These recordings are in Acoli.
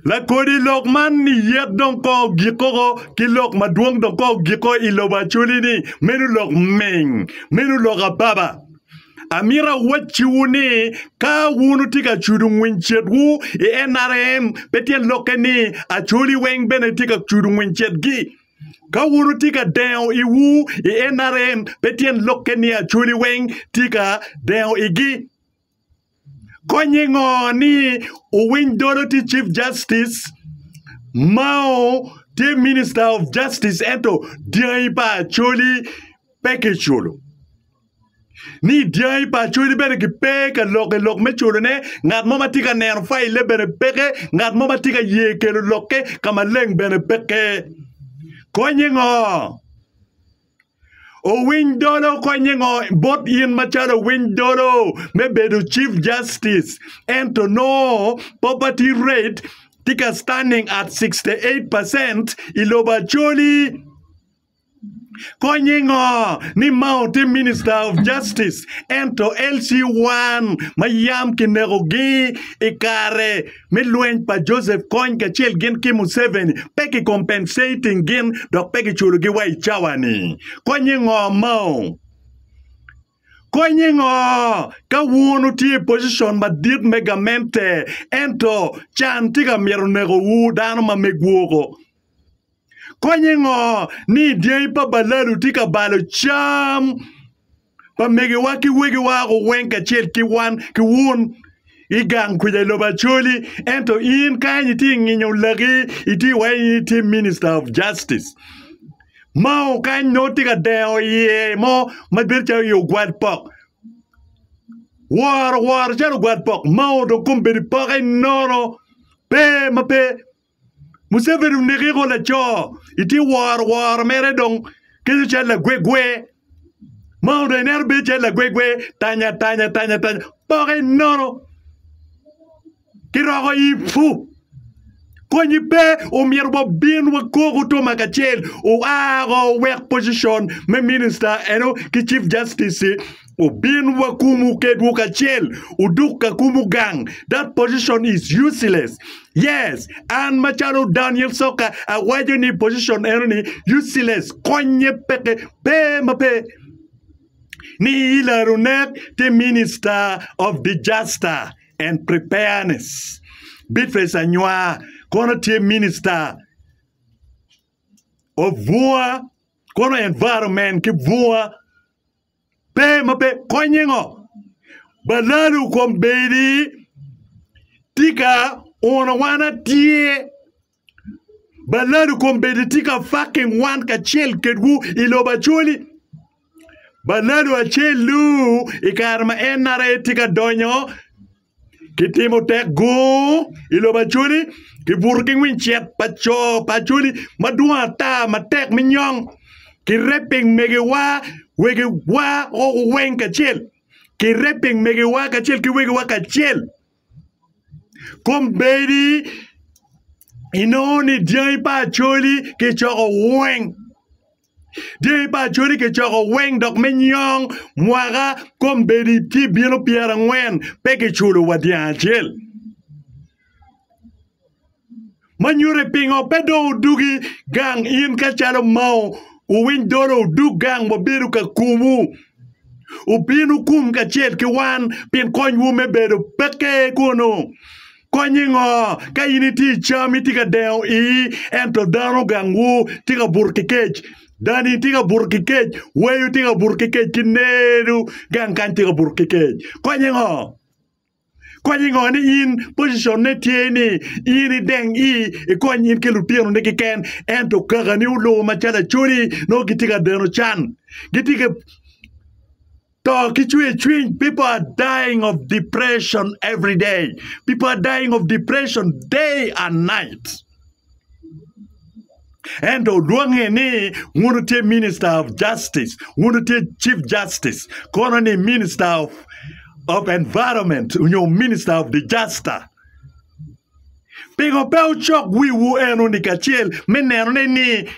Lakodi lok man ni yet dong kong ogikoko ki lok madwong dong kong ogiko i lobo Acholi ni meno lok ming, meno lok ababa. Amito awacciwu ni ka wun wutye ka cudo ngwiny cetwu i NRM pe tyen lokke ni Acholi weng bene tye ka cudo ngwiny cetgi. Ka wun wutye ka dengo iwu i NRM pe tyen lokke ni Acholi weng tye ka dengo igi. Konye ngo ni owiny dolo tye Chief Justice, Mao tye Minister of Justice ento dyangi pa Acholi pe kiculo. Ni dyangi pa Acholi bene gipe ka lok i lok me culone, ngat mo ma tye ka neno faile bene peke, ngat mo ma tye ka ye kelo lokke ka maleng bene peke. Konye ngo? Owiny dolo konye ngo bot in macalo owiny dolo me bedo Chief Justice ento nongo poverty rate tye ka standing at 68 percent i lobo Acholi? Konye ngo ni Mao tye Minister of Justice ento LC one ma yam kinekogi i kare me lweny pa Joseph Kony kacel gin ki Museveni pe ki compensating gin dok pe kiculogi wa i cawa ni. Konye ngo Mao? Konye ngo ka wun wutye i position madit me gamente ento can tye ka mito nekowu dano ma megwu oko? Konye ngo ni dyangi pa balalu tye ka balo cam pa megiwa ki wegiwa woko weng kacel ki wan ki wun i gang kwica i lobo Acholi ento in kany itye nginyo laki itye wa in itye minister of justice ma kany nongo tye ka dengo iye mo ma bedo calo i ogwal pok woro woro calo ogwal pok ma dong kombeddi poke nono pe ma pe Museveni oneki ko laco itye woro woro mere dong keco calo lagwegwe ma dong ineno bedo calo lagwegwe tanya tanya tanya tanya poke nono kiroko i pu konyi pe omyero wabin wakok otoma kacel oa ko wek position me minister eno ki chief justice Wubin wakumu kedwu kacel, wuduk ka kumu gang. That position is useless. Yes, an macalo Daniel Soka awaco ni position eno ni useless, konye peke, pe ma pe. Ni Hillary Onek tye Minister of Disaster and Preparedness, Beatrice Anywar kono tye Minister of Bunga, kono Environment ki Bunga. Pe ma pe konye ngo? Balalo kombeddi tye ka uno wan atye. Balalo kombeddi tye ka fucking wan kacel kedwu i lobo Acholi. Balalo acel-lu i kare ma NRA tye ka donyo Kitimo tek gur i lobo Acholi, kibuto ki ngwiny cet pa co pa Acholi madwong ata matek me nyong, kireping megiwa, wegiwa weng kacel, kireping megiwa kacel ki wegiwa kacel. Kombeddi inongo ni dyangi pa Acholi kicoko weng. Dyangi pa Acholi kicoko weng dok me nyong mwaka kombeddi tye bino pyerangwen pe kiculo wa dyang acel. Ma nyuto pingo pe dong odugi gang in ka calo Mao wuwiny dolo wudug gang wabedo ka kumu wubin wukum kacel ki wan pien konywu me bedo peke kunu. Konye ngo ka in itye i cam itye ka dengo ii ento dano gangwu tye ka buto ki kec? Dani tye ka buto ki kec, weyo tye ka buto ki kec ki neru gang kany tye ka buto ki kec. Konye ngo? Konye ngo ni in position ne tye ni in ideng ii ikony in ki lutinoni keken ento kakani olubo macalo acholi nongo gitye ka deno can gitye ka To ki cwer cwiny, people are dying of depression every day. People are dying of depression day and night. Ento olwonge ni wun tye minister of justice, wun tye chief justice, kono ni minister of, of environment nyo minister of disaster. Pingo pe wucok wiwu eno-ni kacel me nenone ni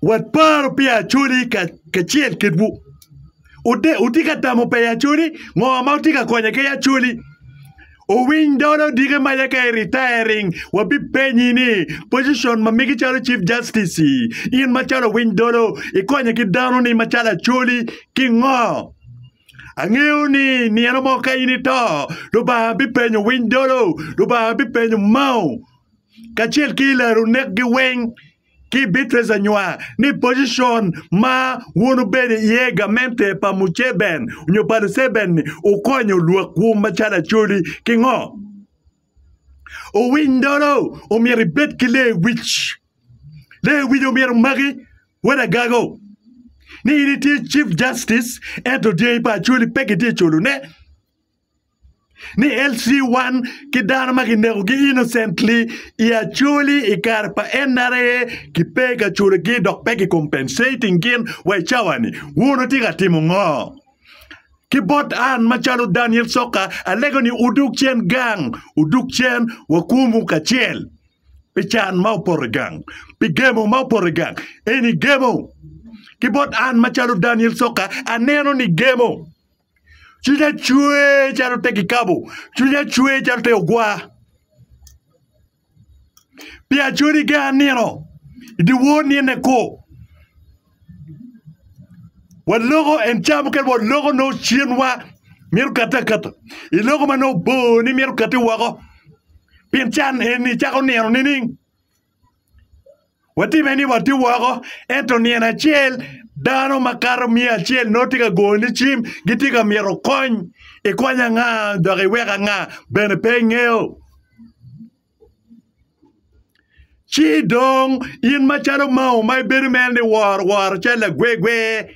Waparo pi Acholi kacel kedwu. Wutye ka tamo pi Acholi? Ngo ma wutye ka konyo ki Acholi? Owiny dolo diki maca ka i retiring wabipenyi ni position ma megi calo Chief Justice-ci in macalo owiny dolo ikonyo ki dano ni macalo Acholi ki ngo? Angeyo ni nino mo ka in ito Lubanga bipenyo owiny dolo, Lubanga bipenyo Mao kacel ki Ilaro nekgi weng. ki Beatrice Anywar ni pocicon ma wun wubedo iye i gamente pa Muceben nyo pa Luceben-ni wukonyo lwakwu macalo Acholi ki ngo? Owiny dolo omyero ibed ki lewic. Lewic omyero omaki wod agago ni in itye Chief Justice ento dyangi pa Acholi pe kitye culone. ni LC1 ki dano ma kinekogi innocently i Acholi i kare pa NRA kipe ka culogi dok pe ki compensating gin wa i cawa ni. Wun wutye ka timo ngo? Ki bot an macalo Daniel Soka alego ni wudug cen gang, wudug cen wakumu kacel pi can ma opoto i gang, pi gemo ma opoto i gang. Eni gemo. Ki bot an macalo Daniel Soka aneno ni gemo. Cwinya cwer calo te kikabo, cwinya cwer calo te ogwa. Pi acodi ge anino, i dyewor nine kur. Waloko en ca mukene waloko nongo cinwa mito kati akata, iloko ma nongo bor ni mito kati woko. Pien can eni cako nino nining? Watime ni watye woko, ento nino acel dano makato miya acel nongo tye ka goyoni cim, gitye ka mito kony. Ikony anga dok iwek anga bene pe ingeyo. Ci dong in macalo mao ma ibedo mere ni woro woro calo lagwegwe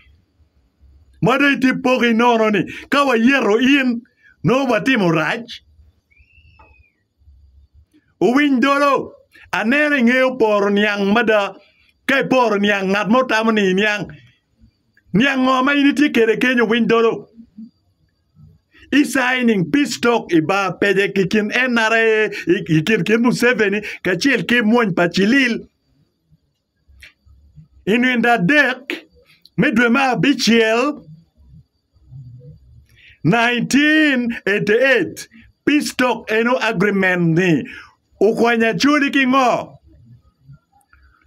ma dong itye poki nono-ni, ka wayeto in nongo watimo rac. Wuwiny dolo, aneno ingeyo poro niang mada. Ka iporo niang, ngat mo tamo ni iniang. Niang ngo ma in itye kwede kenyo? Winy dolo. I signing peace talk i bar pece i kin NRA, i kin kin Museveni kacel ki mwony pa Cilil. I nino adek me dwe me abicel, 1988, Peace Talk eno Agreement ni okonyo Acholi ki ngo?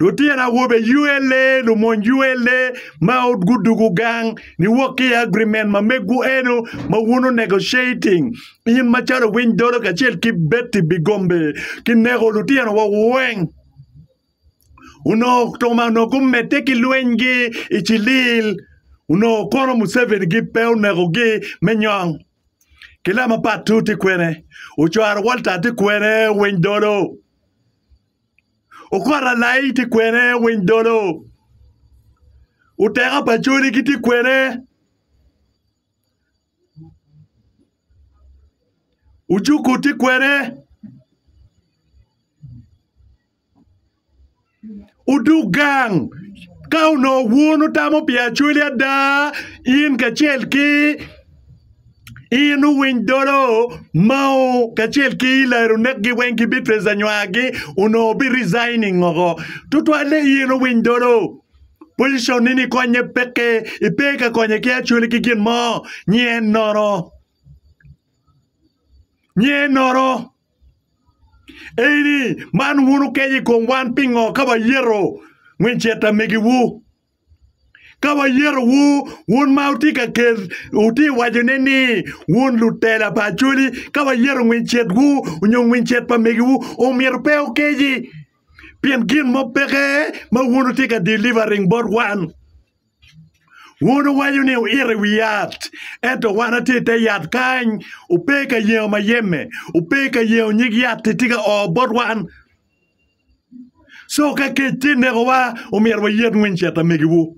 Lutino awobe ULA, lumony ULA ma gudugu gang niwok ki i agreement ma megwu eno ma wun wu negotiating in macalo winy dolo kacel ki Betty Bigombe kineko lutino wa weng. Onongo toma onongo gumedde ki lwenygi i cilil, onongo kono Museveni-gi pe onekogi me nyong. Kilama pat tu tye kwene, ocwaro Walter tye kwene, winy dolo. Okot Alai tye kwene, winy dolo. Oteka pa Acholi gitye kwene. Ojuku tye kwene. Wudug gang. Ka onongo wun wutamo pi Acholi ada, in kacel ki in wuwiny dolo Mao kacel ki Hillary onekgi weng ki Beatrice anywagi onongo bi resigning oko. Tutwalle in wuwiny dolo position ni ni konye peke ipe ka konye ki Acholi ki gin mo nyen nono nyen nono. Eni man wun wukeco i kom wan pingo ka wayeto ngwecet amegiwu? Ka wayetowu, wun ma wutye ka kel, wutye ka wacone ni wun lutela pa Acholi, ka wayeto ngwecetwu nyo ngwecet pa megiwu, omyero pe wukeci, pien gin mo peke ma wun wutye ka delivering bot wan. Wun wuwaco ni wuito i wi yat, ento wan atye i te yat kany. Wupe ka yengo mayeme, wupe ka yengo nyig yat-ti tye ka o bot wan. Co ka kec tye nekowa, omyero wayet ngwencet amegiwu.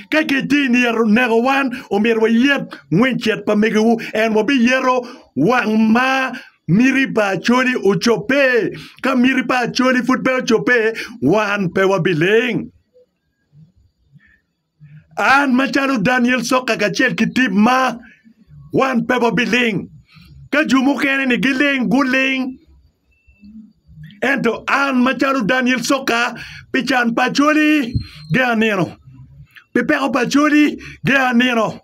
Ka kec tye neko wan, omyero wayet ngwencet pa megiwu, en wabiyeto wang ma miti pa Acholi ocobbe. Ka miti pa Acholi pud pe ocobbe, wan pe wabiling. An macalo Daniel Soka kacel ki timma, wan pe wabiling. Ka jo mukene-ni giling, guling. Ento an macalo Daniel Soka, pi can pa Acholi, ge anino. Pi peko pa Acholi, ge anino.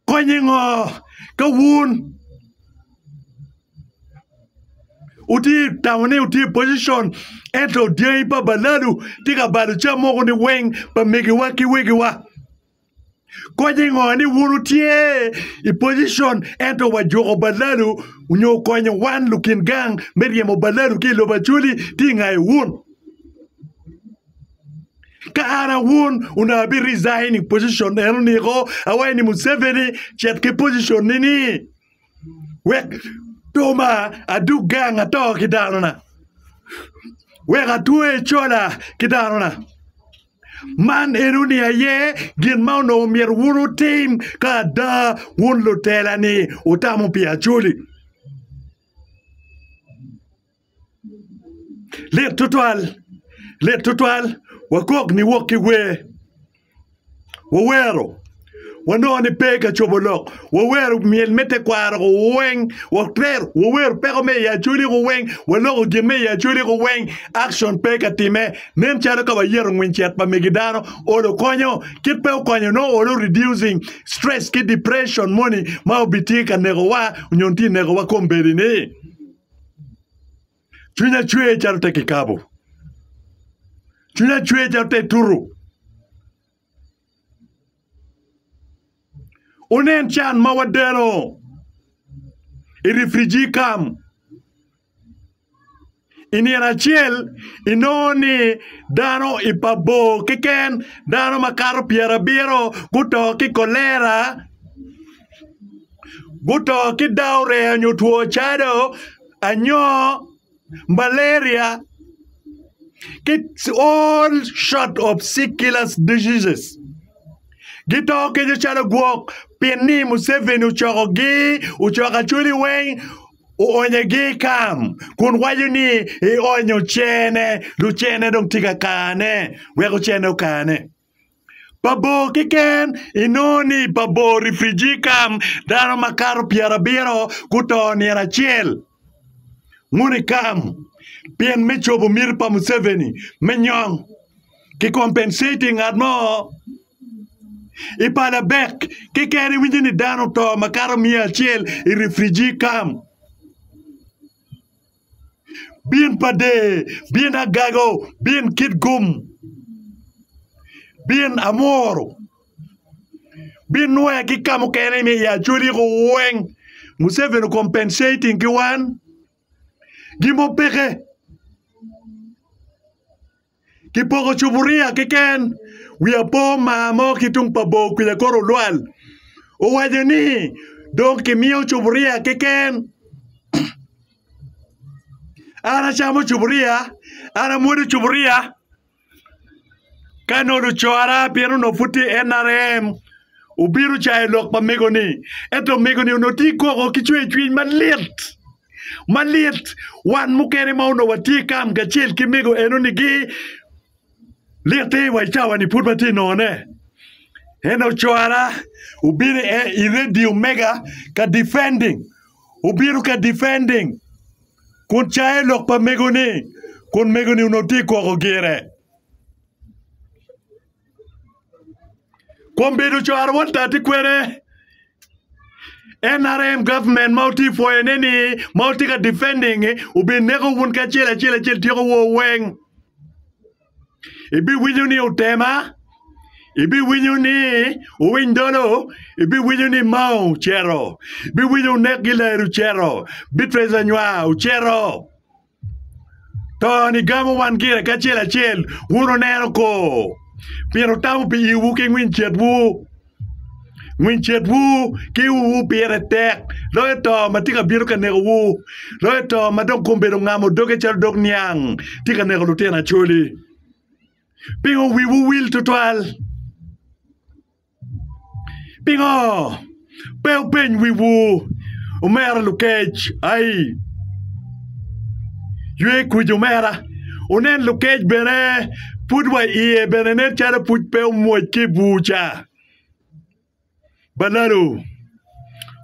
Konye ngo ka wun wutye tamo ni wutye i pocicon ento dyangi pa balalu tye ka balo cam moko ni weng pa megiwa ki wegiwa? Konye ngo ni wun wutye i pocicon ento wajuko balalu nyo konyo wan lukin gang me ryemo balalu ki i lobo Acholi tye i ngayo wun? Ka an a wun, onongo abi resign i position eno niko, awaco ni Museveni cit ki position ni ni wek toma adug gang ato ki dano na, wek atwe cola ki dano na. Man eno ni aye gin ma onongo myero wun wutim ka ada wun lutela ni wutamo pi Acholi. Lit tutwal, lit tutwal, wakok niwok ki wer, wawero, wanongo ni pe ka cobo lok, wawero myel me tekwaro weng, watero, wawero peko me i Acholi weng, waloko gin me i Acholi weng, action pe ka time, nen calo ka wayero ngwiny cet pa megi dano, olo konyo, kit pe okonyo nongo olo reducing stress ki depression moni ma obitye ka nekowa nyo tye nekowa kombeddi ni. Cwinya cwer calo te kikabo, cwinya cwer calo te tutu. Wunen can ma wadeno i refugee camp. I nino acel inongo ni dano i pa bor keken dano makato pyerabiro guto ki kolera. Guto ki dawre nyo two cado, anyo, malaria, ki all sort of sick killers diseases. Gito kenyo calo gwok pien ni Museveni ocokogi, ocoko Acholi weng, oonyogi i kam kun waco ni eonyo cene, lucene dong tye ka kane wek ocene okane. Pa bor keken, inongo ni pa bor refugee camp dano makato pyerabiro guto nino acel moni camp pien me cobo miti pa Museveni me nyong ki compensating ngat mo i Palabek keken iwinyo ni dano oto makato miya acel i refugee camp. Bin pa der, bin agago, bin kit gum, bin amuru, bin nwoya ki ka mukene ni i Acholi-gu weng. Museveni compensating ki wan gin mo peke. Kipoko cuburia keken. Wiya po mar mo ki tung pa bor kwija kor olwal. Owaco ni, Dong kimiyo cuburia keken. An acamo cuburia, an amwodo cuburia. Ka nongo lucora pien onongo pud tye i NRM, obino cayo lok pa mego-ni. Ento mego-ni onongo tye koko ki cwercwiny malit. Malit, wan mukene ma onongo watye i kam kacel ki mego eno-ni-gi lit-ti wa i cawa-ni pud watye ka nongone. En ocwara obino i redio mega ka defending, obino ka defending kun cayo lok pa mego-ni kun mego-ni onongo tye ka koko gire. Kombeddi ocwaro Walter tye kwede NRM government ma wutye pwoyo ne ni ma wutye ka defending obineko wun ki acel acel acel tyeko woo weng. Ibiwinyo ni otema, ibiwinyo ni owiny dolo, ibiwinyo ni Mao ocito, ibiwinyo onek Gilead ocito, Beatrice Anywar ocito. To-ni gamo wan gire ki acel acel, wun wuneno ko, pien wutamo pi iwu ki ngwiny cetwu. Ngwiny cetwu ki iwu pire tek loyo to ma tye ka bino ka nekowu, loyo to ma dong kombeddi ongamo doge calo dog niang tye ka neko lutino Acholi. Pingo wiwu wil tutwal? Pingo pe wupeny wiwu, omera lukec? Ai, ywe kuc omera, wunen lukec bene pud wa iye bene nen calo pud pe omwoc ki i bur ca. Balalo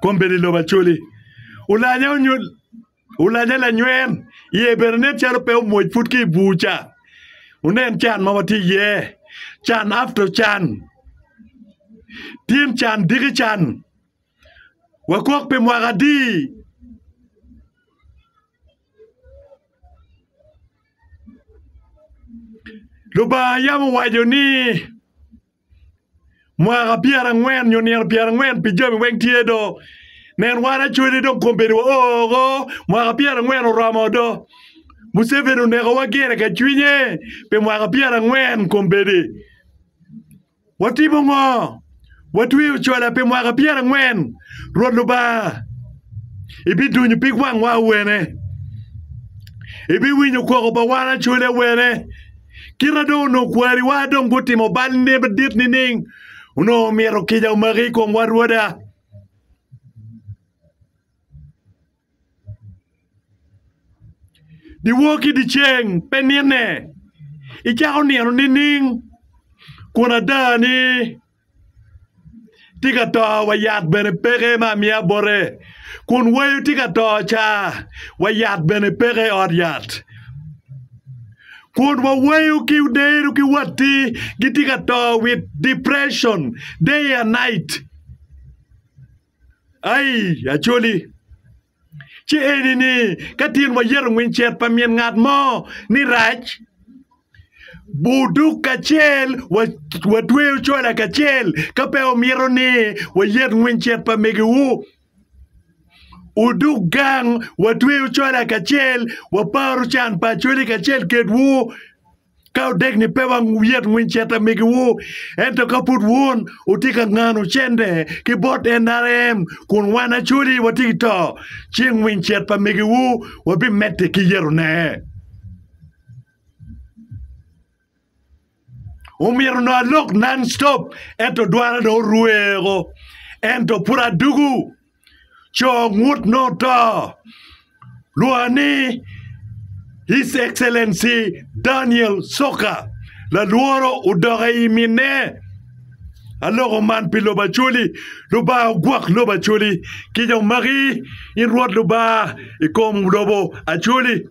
kombeddi i lobo Acholi olanya Olanya lanywen, iye bene nen calo pe omwoc pud ki i bur ca. Wunen can ma watye iye, can after can, tin can diki can. Wakok pi mwaka adi? Lubanga yam owaco ni mwaka pyerangwen nyo nino pyerangwen pi jami weng tye do. Nen wan Acholi dong kombeddi wa oo mwaka pyerangwen oromo do. Museveni onekowa gire ka cwinye pi mwaka pyerangwen kombeddi. Watimo ngo? Watweyo cola pi mwaka pyerangwen. Rwot Lubanga, ibidunyo pig wangwa awene? Ibiwinyo koko pa wan Acholi awene? Kite dong onongo kwariwa dong gutimo bal madit nining? Onongo omito kica omaki i komwa Rwoda. Dyewor ki dyeceng pe nine. Icako nino nining kun ada ni tye ka to wa yat bene peke me amiya bote, kun wayo tye ka to ca wa yat bene peke i ot yat, kun wawayo ki dero ki watti gitye ka to with depression day and night. Ai, Acholi, ci eni ni ka tin wayeto ngwiny cet pa min ngat mo ni rac, buduk kacel, watweyo cola kacel, ka pe wumito ni wayet ngwiny cet pa megiwu, wuduk gang, watweyo cola kacel, waparo can pa Acholi kacel kedwu. Ka wudek ni pe wuyet ngwiny ceta megiwu, ento ka pud wun wutye ka ngano cente ki bot NRM kun wan Acholi watye ki to, ci ngwiny cet pa megiwu wabimedde ki yetone. Omyero onongo alok non stop ento dwana dong orweko ento pud adugu. Co ngut nongo to. Lwonga ni His Excellency Daniel Soka lalworo odok i minne. Aloko man pi lobo Acholi. Lubanga ogwok lobo Acholi. Kica omaki in Rwot Lubanga i kom lobo Acholi.